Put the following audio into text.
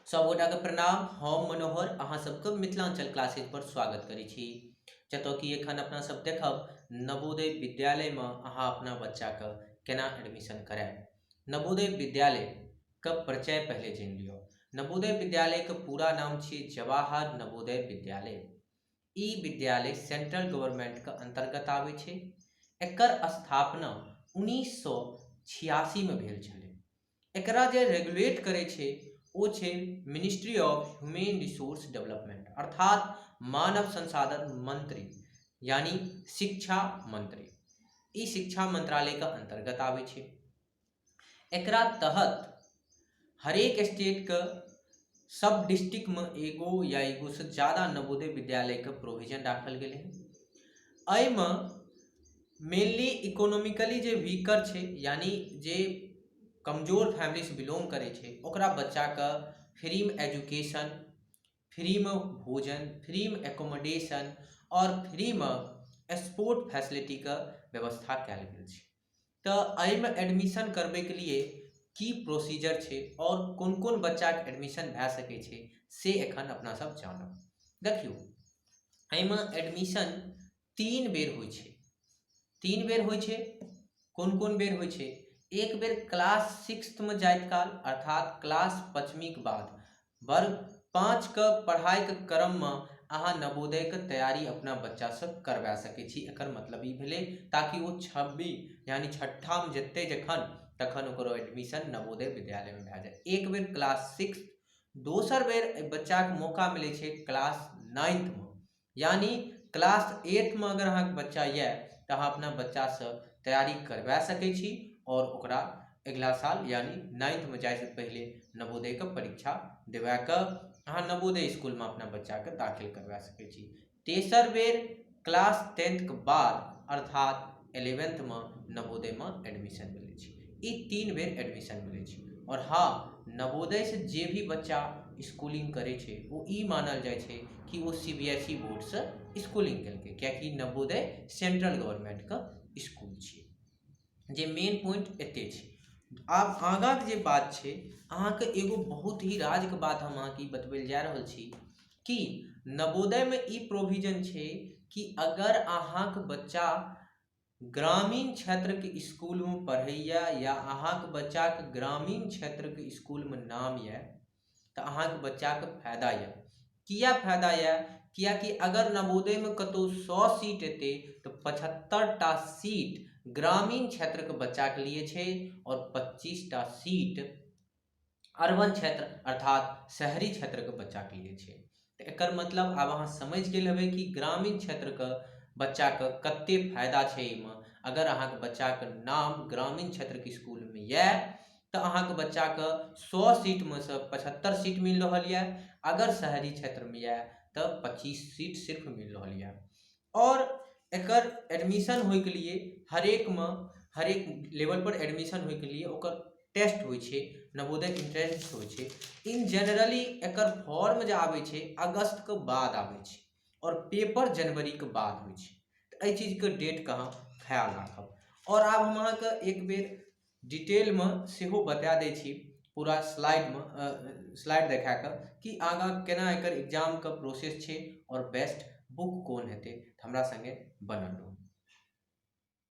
सब गोटा के प्रणाम। हम मनोहर अहाँ सबके मिथिलांचल क्लासेज पर स्वागत करै छी, जतऽ कि एखन अपना सब देखब नवोदय विद्यालय में अहाँ अपना बच्चा के केना एडमिशन करायब। नवोदय विद्यालय के परिचय पहले जानि लियौ। नवोदय विद्यालय के पूरा नाम छी जवाहर नवोदय विद्यालय। ई विद्यालय सेंट्रल गवर्नमेंट के अंतर्गत आबै छै। एकर स्थापना 1986 में भेल छलै। एकरा जे रेगुलेट करै छै ओ छै ministry of human resource development, अर्थात मानव संसाधन मंत्री यानी शिक्षा मंत्री। ई शिक्षा मंत्रालय के अंतर्गत आबै छै। एकरा तहत हरेक स्टेट के सब डिस्ट्रिक्ट में एगो या एगो से ज़्यादा नवोदय विद्यालय के प्रोविजन राखल गेलै हँ। एहिमे मेनली इकोनॉमिकली जे वीकर छै, यानी जे कमजोर फैमिलीसँ बिलोंग करै छै, ओकरा बच्चाके फ्रीमे एजुकेशन, फ्रीमे भोजन, फ्रीमे एकोमोडेशन आओर फ्रीमे स्पोर्ट फैसिलिटीके व्यवस्था कयल गेल छै। तऽ एहिमे एडमिशन करबैके लिए की प्रोसीजर छै आओर कोन कोन बच्चाके एडमिशन भए सकै छै से एखन अपना सब जानब। देखियौ, एहिमे एडमिशन 3 बेर होइ छै। 3 बेर होइ छै। कोन कोन बेर होइ छै? एक बेर क्लास सिक्स्थमे जाइत काल, अर्थात क्लास 5वींके बाद वर्ग 5के पढ़ाइके क्रममे अहाँ नवोदयके तैयारी अपना बच्चासँ करवा सकै छी। एकर मतलब ई भेलै ताकि ओ 26 यानी छठामे जेतै जखन, तखन ओकर एडमिशन नवोदय विद्यालयमे भए जाय। एक बेर क्लास सिक्स, दोसर बेर एहि बच्चाके मौका मिलै छै क्लास नाइन्थमे, यानी क्लास एटमे अगर अहाँके बच्चा यऽ तऽ अहाँ अपना बच्चासँ तैयारी करवा सकै छी आओर ओकरा अगिला साल यानी नाइन्थमे जाइसँ पहिले नवोदयके परीक्षा देबाके अहाँ नवोदय स्कूलमे अपना बच्चाके दाखिल करवा सकै छी। तेसर बेर क्लास टेंथके बाद, अर्थात इलेवेंथमे नवोदयमे एडमिशन मिलै छै। ई 3 बेर एडमिशन मिलै छै। आओर हँ, नवोदयसँ जे भी बच्चा स्कूलिंग करै छै ओ ई मानल जाइ छै कि ओ CBSE बोर्डसँ स्कूलिंग केलकै, कियाकि नवोदय सेंट्रल गवर्नमेंटके स्कूल छियै। जे मेन पॉइंट एते छै। आब आगाँके जे बात छै, अहाँके एगो बहुत ही राजके बात हम अहाँके ई बतबै लए जा रहल छी कि नवोदयमे ई प्रोविजन छै कि अगर अहाँके बच्चा ग्रामीण क्षेत्रके स्कूलमे पढ़ैए या अहाँके बच्चाके ग्रामीण क्षेत्रके स्कूलमे नाम यऽ तऽ अहाँके बच्चाके फायदा यऽ। किया फायदा यऽ? कियाकि अगर नवोदयमे कतहु 100 सीट एतै तऽ 75टा सीट ग्रामीण क्षेत्रके बच्चाके लिए छै आओर 25टा सीट अर्बन क्षेत्र अर्थात शहरी क्षेत्रके बच्चाके लिए छै। तऽ एकर मतलब आब अहाँ समझि गेल हेबै कि ग्रामीण क्षेत्रके बच्चाके कते फायदा छै एहिमे। अगर अहाँके बच्चाके नाम ग्रामीण क्षेत्रके स्कूलमे यऽ तऽ अहाँके बच्चाके 100 सीटमे सँ 75 सीट मिल रहल यऽ। अगर शहरी क्षेत्रमे यऽ तऽ 25 सीट सिर्फ मिल रहल यऽ। आओर एकर एडमिशन होइके लिए हरेकमे हरेक लेवलपर एडमिशन होइके लिए ओकर टेस्ट होइ छै, नवोदय इंट्रेंस होइ छै। इन जनरली एकर फॉर्म जे आबै छै अगस्तके बाद आबै छै आओर पेपर जनवरीके बाद होइ छै। तऽ एहि चीजके डेटके अहाँ ख्याल राखब। आओर आब हम अहाँके एक बेर डिटेलमे सेहो बता दै छी पूरा स्लाइडमे स्लाइड देखा कऽ कि आगाँ केना एकर एग्जामके प्रोसेस छै आओर बेस्ट बुक कोन हेतै। तऽ हमरा सङ्गे बनल रहू।